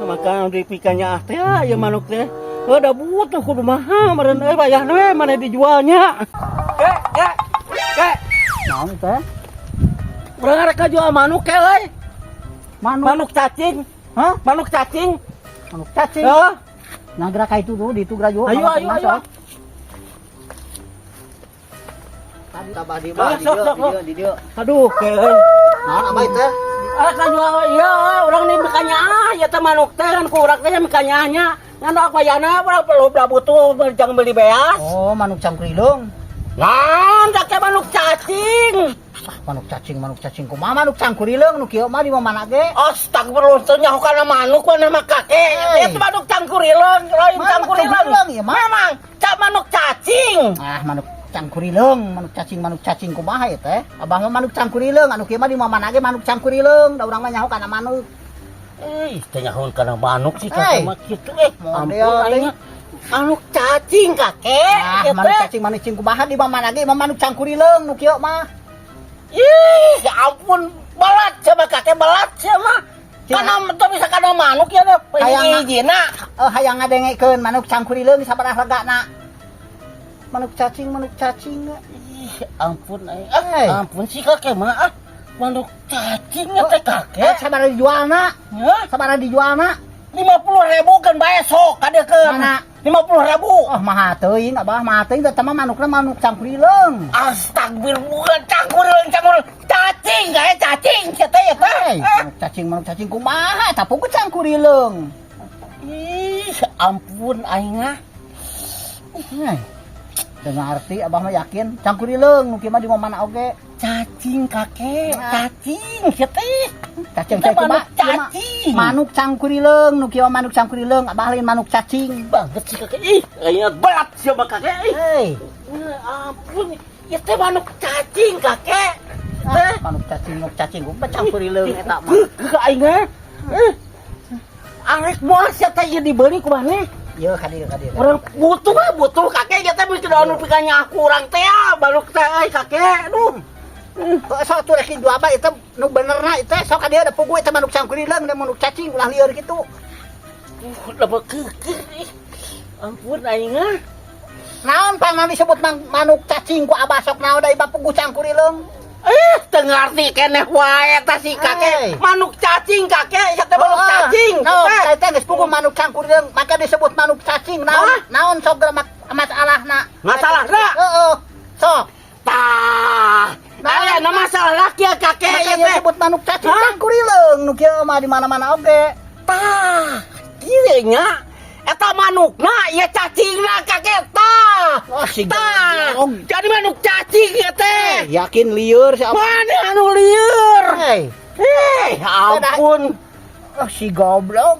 Maka dipikannya ah teh ya manuk teh. Oh, da butuh kudu maha meureun euy bayarna we mana dijualnya. Kek, kek. Kek, Naon teh? Urang rek jual manuk ke euy. Manuk. Manuk cacing. Hah? Manuk cacing. Manuk cacing. Heuh. Nah, gerak ka itu tuh, di itu gerak juga. Ayo, ayo, ayo. Tadi tabah di Ah, di sok, dieu, sok, di dieu, di dieu. Aduh, ke euy. Naon abah teh? Ah, kan jual iya, urang nih mikanya ah, ya teh manuk teh kan ku urang teh mikanya nya. Ngan bayarna urang perlu butuh jangan beli beas. Oh, manuk cangkrileung. Nah, tak kayak manuk cacing. Ah, manuk cacing kumaha manuk cangkurileung nu kieu mah di mana ge? Astagfirullah, teu nyaho kana manuk mana mah kakek. Hey. Itu manuk cangkurileung, lain Manuk cangkurileung. cangkurileung, ieu mah. Memang, cak manuk cacing. Ah, manuk cangkurileung, manuk cacing kumaha ieu teh? Abah mah manuk cangkurileung, anu kieu mah di mana ge manuk cangkurileung, da urang mah nyaho kana manuk. Eh, teu nyaho kana manuk sih Hey. kakek mah kitu eh. Model Ampun aing. Manuk cacing kakek. Ah, ieu manuk teh. cacing manuk cacing kumaha di mana ge mah manuk cangkurileung nu kieu mah. Ih, ya ampun, balat sama kakek balat sama. Kana teu bisa kana manuk ya deh. Hayang- Hijina. Eh, hayang ngadengekeun manuk cangkurileung sabaraha regana. Manuk cacing, manuk cacing. Ih, ampun aing. Ah, Hey. ampun sih kakek mah ah. Manuk cacing ya teh kakek. Eh, sabaraha dijualna? Hah? Sabaraha dijualna? 50.000 kan bae sok kadekeun. Mana? 50.000. Oh, maha teuing abah, maha teuing teh mah manukna manuk cangkurileung. Astagfirullah, bukan cangkureung cangkureung. Cacing kayak cacing sia teh ya teh. Hei, manuk cacing kumaha eta pugu cangkurileung. Ih, ampun aing ah. Hei. Teu ngarti abah mah yakin cangkurileung nu kieu mah di mana oge. Cacing kakek, Nah. cacing sia teh. Cacing Itu teh kumaha? manuk cacing. Manuk cangkurileung nu kieu mah manuk cangkurileung, abah lain manuk cacing. Banget sih kakek. Ih, aing belat sia mah kakek. Ih. Hei, Eh, ampun, ya teh manuk cacing kakek. ah, Teh. manuk cacing kumaha cangkurileung eta mah. Geuk aing ah. Eh. Arek moal sia teh ieu dibeli ku maneh? Ieu ka dieu ka dieu. Urang butuh mah butuh kakek ya teh mesti anu pikannya aku urang teh ah baluk teh euy kakek. Aduh. Kok sok tuh rek jual abah itu nu benerna itu sok ka dieu da pugu eta manuk cangkurileung da manuk cacing ulah lieur kitu. Leba keukeuh ih. Ampun aing ah. Naon pang disebut manuk cacing ku abah sok naon da ibah pugu cangkurileung. Eh, teu ngarti keneh wae eta si kakek. Hey. Manuk cacing kakek, sia teh manuk cacing. No, Teh. teh geus pugu manuk cangkurileung, maka disebut manuk cacing. Naon? Hah? Naon sok geura masalahna? Masalahna? Heeh. Sok. Tah. Naon? Aya na masalah kieu kakek Maka ieu teh. disebut manuk cacing Hah? cangkurileung nu kieu mah di mana-mana oge. Tah, kieu nya. Eta manukna ieu cacingna kakek tah. Oh, si Tah. goblok. Jadi manuk cacing ieu teh. Yakin lieur si abah. Mana anu lieur? Hei. Eh, ampun. Oh, si goblok.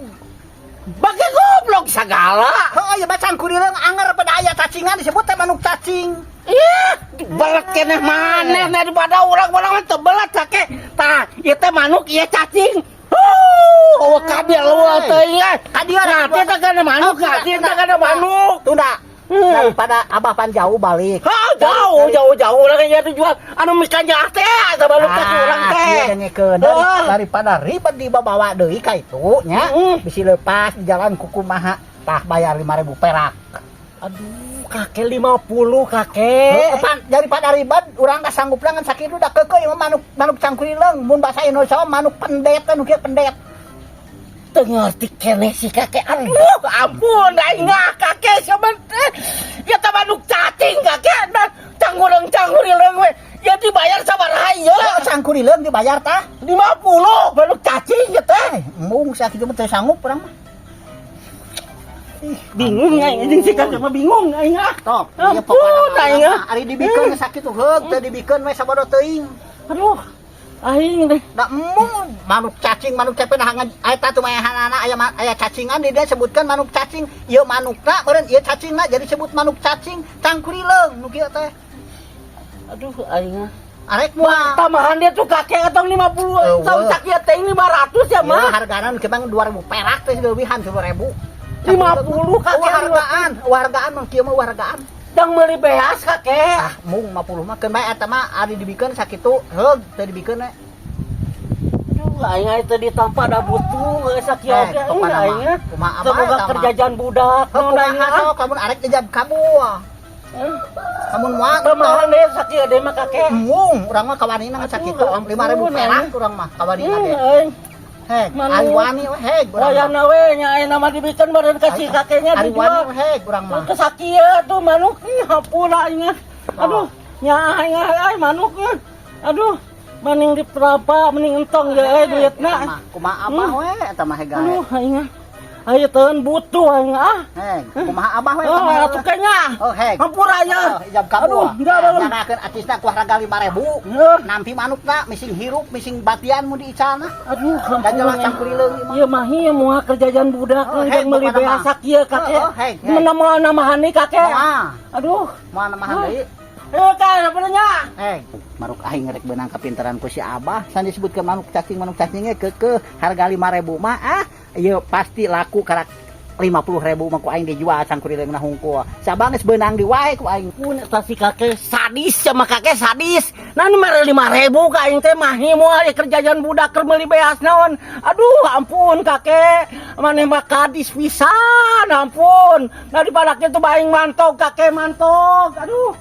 Bagi goblok segala. Heeh, ya mah cangkurileung anger pada aya cacingan disebut teh manuk cacing. Ih, belet keneh maneh daripada urang-urang mah teu belet kakek. Tah, ieu teh manuk ieu cacing. Huh, oh kabeh lu teh ieu. Ka dieu Nah, teh kana manuk, Oh, teh kana manuk. Tunda. Daripada abah pan jauh balik. Ha, jauh, jauh, jauh urang nya jual anu mikannya teh eta manuk teh urang teh. Iya dengekeun. Oh. Daripada ribet dibawa deui ka itu nya. Bisi lepas di jalan kukumaha tah bayar 5.000 perak. Aduh, kakek 50 kakek. Heuh, pan daripada ribet urang ka sanggup ngan sakitu da keukeuh ieu mah manuk manuk cangkurileung mun bahasa Indonesia mah manuk pendet kan nu kieu pendet. Teu ngerti keneh si kakek. Aduh, ampun aing ah kakek siapa teh. Ya teh manuk cacing kakek dan canggureung canggureung we. Ya dibayar sabaraha ieu? Oh, cangkurileung dibayar tah. 50 manuk cacing ya teh. Embung sakitu mah teu sanggup urang mah. Ih, bingung aing jeung si kakek mah bingung aing ah. Top. Ampun aing ah. Ari dibikeun sakitu heug teu dibikeun we sabodo teuing. Aduh, aing teh. Da embung manuk cacing manuk capek nah eta tuh maehanana aya aya cacingan di dia sebutkan manuk cacing ieu manukna meureun ieu cacingna jadi sebut manuk cacing cangkurileung nu kieu teh. Aduh, aing ah. Arek moal. Tambahan dia tuh kakek atau 50 Eueuh. tahun sakieu teh 500 ya Ya mah. hargana nu kieu mah 2000 perak teh leuwihan 10.000. 50 kakek. Hargaan, hargaan mah kieu mah hargaan. Dang meuli beas kakek. Ah, mung 50 mah keun bae eta mah ari dibikeun sakitu heug teu dibikeun we. Aduh, Aing teh ditampa da butuh geus sakieu Eh, oge pokona aing mah. mah. Kumaha Teu abah boga eta mah. keur jajan budak Heuh, naon aing kumaha ah. sok lamun arek ijab kabul. Lamun moal Teu mahal deh sakieu deui mah, Kakek. Embung, urang mah kawanina ngan sakitu. Aduh, 5.000 ampun, perak aing. urang mah kawanina ge. Aing. Heg, Manuk. ari wani we heg urang mah. Wayahna we nya ayeuna mah dibikeun meureun ka si kakeknya Ari wani dijual. we heg urang mah. Ke sakieu tuh manuk ih hampura aing ah. Aduh, nya aing ah, aing manuk ah. Aduh, mending diperapa, mending entong ya euy duitna. Eta mah kumaha abah we eta mah heg. Aduh, aing ah. Ayo teun butuh aing ah. Heg, kumaha abah we eta Oh, mah. atuh kayaknya. Oh, heg. Hampura ya. Oh, ijab kabul. Aduh, enggak bangun. Nyanakeun acisna ku harga 5.000. Heuh. Nampi manukna mising hirup, mising batian mu diicalna. Aduh, Dan jelas cangkurileung ieu mah. Ieu mah ieu moal keur jajan budak Oh, jeung heg, meuli pokona mah. beas sakieu, Kakek. Oh, heg, heg. Menama namahani, Kakek. Moal, Aduh. moal namahan deui. Eh, Kak, sebenarnya. Hei, maruk aing rek beunang kapintaran ku si Abah. San disebutkeun manuk cacing ge keukeuh harga 5.000 mah ah, ieu pasti laku karak 50.000 mah ku aing dijual cangkurileungna hungkul. Si Abah geus beunang di wae ku aing. Pun eta si kakek sadis sama kakek sadis. Nah, nu mere 5.000 ka aing teh mahi moal ya keur jajan budak keur meuli beas naon. Aduh, ampun, Kakek. Maneh mah kadis pisan, ampun. Nah, daripada kitu bae aing mantog, Kakek, mantog. Aduh.